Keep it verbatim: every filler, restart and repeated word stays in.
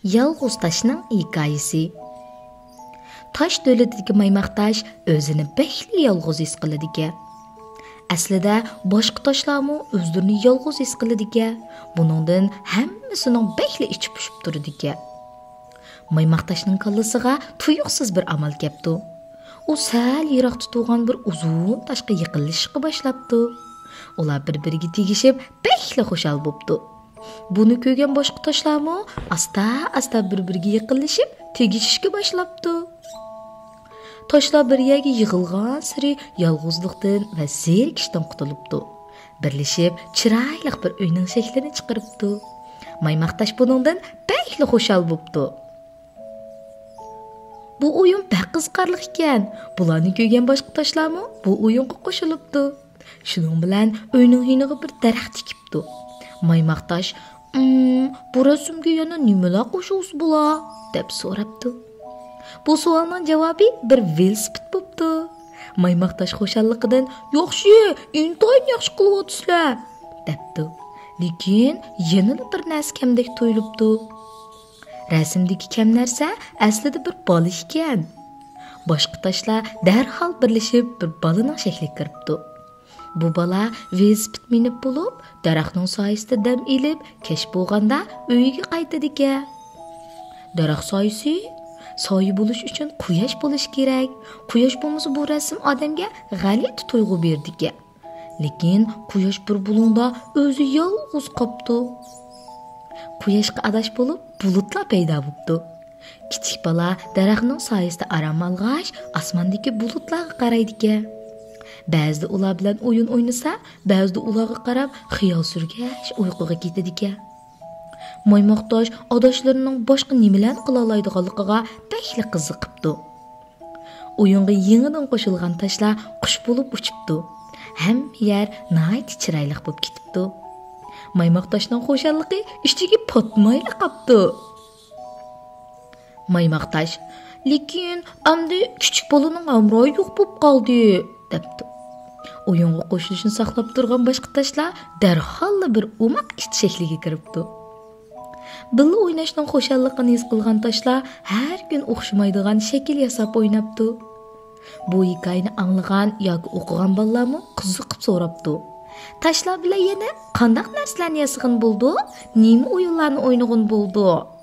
يالغۇز تاشنىڭ ھېكايىسى. تاش دۆلىتىدىكى مايماق تاش ئۆزىنى بەكلا يالغۇز ھېس قىلىدىكەن. ئەسلىدە باشقا تاشلارمۇ ئۆزلىرىنى يالغۇز ھېس قىلىدىكەن. بۇنىڭدىن ھەممىسىنىڭ بەكلا ئىچى پۇشۇپ تۇرىدىكەن. مايماق تاشنىڭ كاللىسىغا تۇيۇقسىز بىر ئامال كەپتۇ. ئۇ سەل يىراقتا تۇرغان بىر ئۇزۇن تاشقا يېقىنلىشىشقا باشلاپتۇ. ئۇلار بىر-بىرىگە تېگىشىپ، بەكلا خۇشال بوپتۇ. بۇنى كۆرگەن باشقا تاشلارمۇ ئاستا-ئاستا بىر-بىرىگە يېقىنلىشىپ، تېگىشىشكە باشلاپتۇ. تاشلار بىر يەرگە يىغىلغانسېرى يالغۇزلۇقتىن ۋە زېرىكىشتىن قۇتۇلۇپتۇ. بىرلىشىپ، چىرايلىق بىر ئۆينىڭ شەكلىنى چىقىرىپتۇ. مايماق تاش بۇنىڭدىن بەكلا خۇشال بوپتۇ. بۇ ئويۇن بەك قىزىقارلىق ئىكەن. بۇلارنى كۆرگەن باشقا تاشلارمۇ بۇ ئويۇنغا قوشۇلۇپتۇ. شۇنىڭ بىلەن ئۆينىڭ يېنىغا بىر دەرەخ تىكىپتۇ. مايماق تاش، «ئىم، بۇ رەسىمگە يەنە نېمىلەر قوشۇۋالسا بولا؟» دەپ سوراپتۇ. بۇ سوئالنىڭ جاۋابى بىر ۋېلىسىپىت بوپتۇ. مايماق تاش خۇشاللىقىدىن، «ياخشى، ئىنتايىن ياخشى قىلىۋاتىسىلەر» دەپتۇ. لېكىن يەنىلا بىر نەرسە كەمدەك تۇيۇلۇپتۇ. رەسىمدىكى كەم نەرسە ئەسلىدە بىر بالا ئىكەن. باشقا تاشلار دەرھال بىرلىشىپ بىر بالىنىڭ شەكلىگە كىرىپتۇ. بۇ بالا ۋېلىسىپىت مىنىپ بولۇپ، دەرەخنىڭ سايىسىدا دەم ئېلىپ، كەچ بولغاندا ئۆيىگە قايتىدىكەن. دەرەخ سايىسى، سايە بولۇش ئۈچۈن قۇياش بولۇش كېرەك. قۇياش بولمىسا، بۇ رەسىم ئادەمگە غەلىتە تۇيغۇ بېرىدىكەن. لېكىن قۇياش بىر بۇلۇڭدا ئۆزى يالغۇز قاپتۇ. قۇياشقا ئاداش بولۇپ، بۇلۇتلار پەيدا بوپتۇ. كىچىك بالا دەرەخنىڭ سايىسىدا ئارام ئالغاچ، ئاسماندىكى بۇلۇتلارغا قارايدىكەن. بەزىدە ئۇلار بىلەن ئويۇن ئوينىسا، بەزىدە ئۇلارغا قاراپ خىيال سۈرگەچ ئۇيقۇغا كېتىدىكەن. مايماق تاش ئاداشلىرىنىڭ باشقا نېمىلەرنى قىلالايدىغانلىقىغا بەكلا قىزىقىپتۇ. ئويۇنغا يېڭىدىن قوشۇلغان تاشلار قۇش بولۇپ ئۇچۇپتۇ. ھەممە يەر ناھايىتى چىرايلىق بولۇپ كېتىپتۇ. مايماق تاشنىڭ خۇشاللىقى ئىچىگە پاتمايلا قاپتۇ. مايماق تاش، «لېكىن ئەمدى كىچىك بالىنىڭ ھەمراھى يوق بولۇپ قالدى» دەپتۇ. ئويۇنغا قوشۇلۇشنى ساقلاپ تۇرغان باشقا تاشلار دەرھاللا بىر ئوماق ئىت شەكلىگە كىرىپتۇ. بىللە ئويناشنىڭ خۇشاللىقىنى ھېس قىلغان تاشلار ھەر كۈن ئوخشىمايدىغان شەكىل ياساپ ئويناپتۇ. بۇ ھېكايىنى ئاڭلىغان ياكى ئوقۇغان بالىلارمۇ قىزىقىپ سوراپتۇ، «تاشلار بىلەن يەنە قانداق نەرسىلەرنى ياسىغىلى بولىدۇ؟ نېمە ئويۇنلارنى ئوينىغىلى بولىدۇ؟»